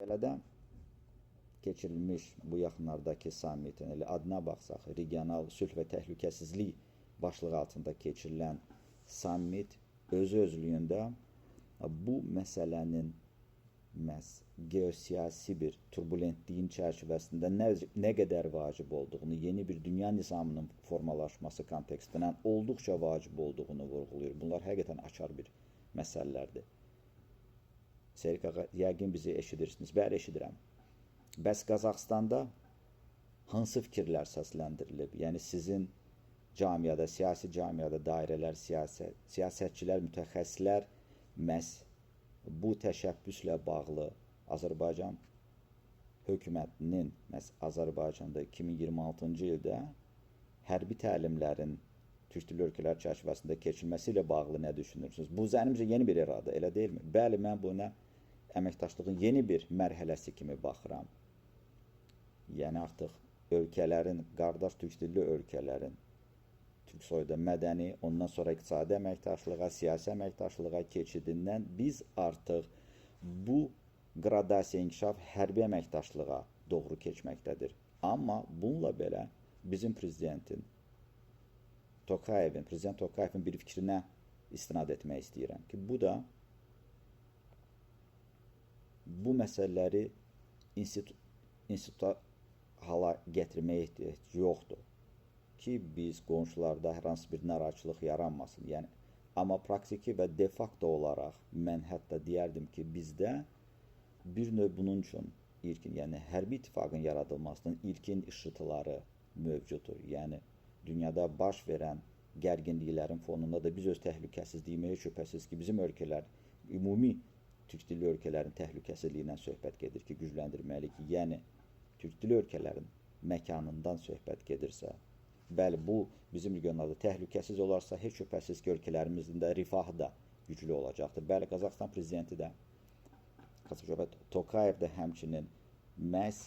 Məsələdə keçirilmiş bu yaxınlardakı sammitin elə adına baxsaq, regional sülh və təhlükəsizlik başlığı altında keçirilən sammit özü özlüyündə bu məsələnin məhz geosiyasi bir turbulentliyin çərçivəsində nə qədər vacib olduğunu, yeni bir dünya nizamının formalaşması kontekstindən olduqca vacib olduğunu vurğulayır. Bunlar həqiqətən açar bir məsələlərdir. Serik ağa, yəqin bizi eşidirsiniz. Bəli, eşidirəm. Bəs Qazaxıstanda hansı fikirlər səsləndirilib? Yəni sizin camiada, siyasi camiada, dairələr, siyasətçilər, mütəxəssislər məhz bu təşəbbüslə bağlı Azərbaycan hökumətinin məhz Azərbaycanda 2026-cı ildə hərbi təlimlərin türk dilli ölkələr çərçivəsində keçirilməsi ilə bağlı nə düşünürsünüz? Bu zənnimcə yeni bir eradır, elə deyilmi? Bəli, mən buna əməkdaşlığın yeni bir mərhələsi kimi baxıram. Yəni artıq ölkələrin, qardaş türk dilli ölkələrin Türksoyda mədəni, ondan sonra iqtisadi əməkdaşlığa, siyasi əməkdaşlığa keçidindən biz artıq bu qradasiya inkişaf hərbi əməkdaşlığa doğru keçməkdədir. Amma bununla belə bizim prezidentin Tokayevin, prezident Tokayevin bir fikrinə istinad etmək istəyirəm ki, bu da bu məsələləri instituta hala gətirməyə ehtiyac yoxdur ki, biz qonşularda hər hansı bir narahatçılıq yaranmasın. Yəni, amma praktiki və de facto olaraq mən hətta deyərdim ki, bizdə bir növ bunun üçün ilkin, yəni hərbi ittifaqın yaradılmasının ilkin işıqları mövcuddur. Yəni, dünyada baş verən gərginliklərin fonunda da biz öz təhlükəsizliyimiz, heç şübhəsiz ki, bizim ölkələr, ümumi türk dilli ölkələrin təhlükəsizliyindən söhbət gedir ki, gücləndirməliyik. Yəni, türk dilli ölkələrin məkanından söhbət gedirsə, bəli, bu bizim regionlarda təhlükəsiz olarsa, heç şübhəsiz ki, ölkələrimizin də rifahı da güclü olacaqdır. Bəli, Qazaxıstan prezidenti də, Kasım-Jomart Tokayev də həmçinin məhz